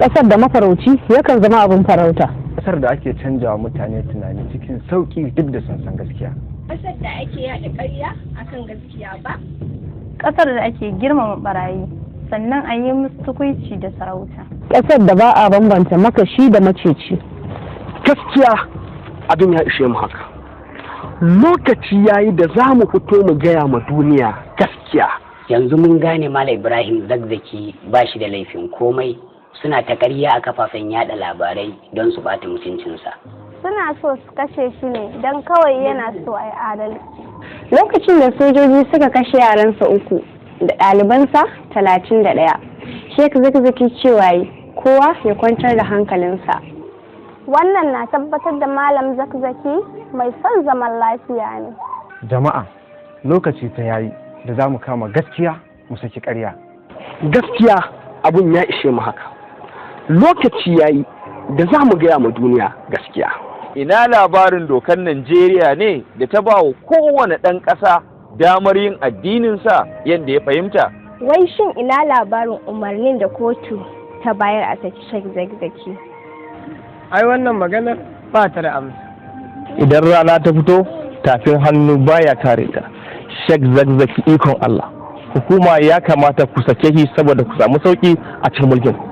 Ƙasar da mafarauci yakan zama abin farauta. Ƙasar da ake canjawa mutane tunani cikin sauƙi duk da sun san gaskiya. Ƙasar da ake yaɗa ƙarya akan gaskiya ba. Ƙasar da ake girmama barayi sannan a yi musu tukuici da sarauta. Ƙasar da ba a bambanta makashi da maceci. Gaskiya abin ya ishe mu haka. Lokaci yayi da za mu fito mu gaya ma duniya gaskiya. Yanzu mun gane Malam Ibrahim Zakzaki ba shi da laifin komai, suna ta ƙarya a kafafen yada labarai don su bata mutuncinsa. Suna so su kashe shi ne don kawai yana so a yi adalci. Lokacin da sojoji suka kashe yaransa uku da ɗalibansa 31, Sheikh Zakzaki cewa yi kowa ya kwantar da hankalinsa. Wannan na tabbatar da Malam Zakzaki mai son zaman lafiya ne. Jama'a, lokaci ta yayi da za mu kama gaskiya mu saki ƙarya. Gaskiya abun ya ishe mu haka. Lokaci yayi da za mu gaya ma duniya gaskiya. Ina labarin dokar Najeriya ne da ta ba wa kowane ɗan ƙasa damar yin addininsa yadda ya fahimta? Wai shin ina labarin umarnin da kotu ta bayar a saki Sheikh Zakzaki? Ai wannan maganar ba ta da amsa. Idan rana ta fito, tafin hannu baya kare ta. Sheikh Zakzaki, ikon Allah, hukuma ya kamata ku sake shi saboda ku samu sauki a cikin mulkin ku.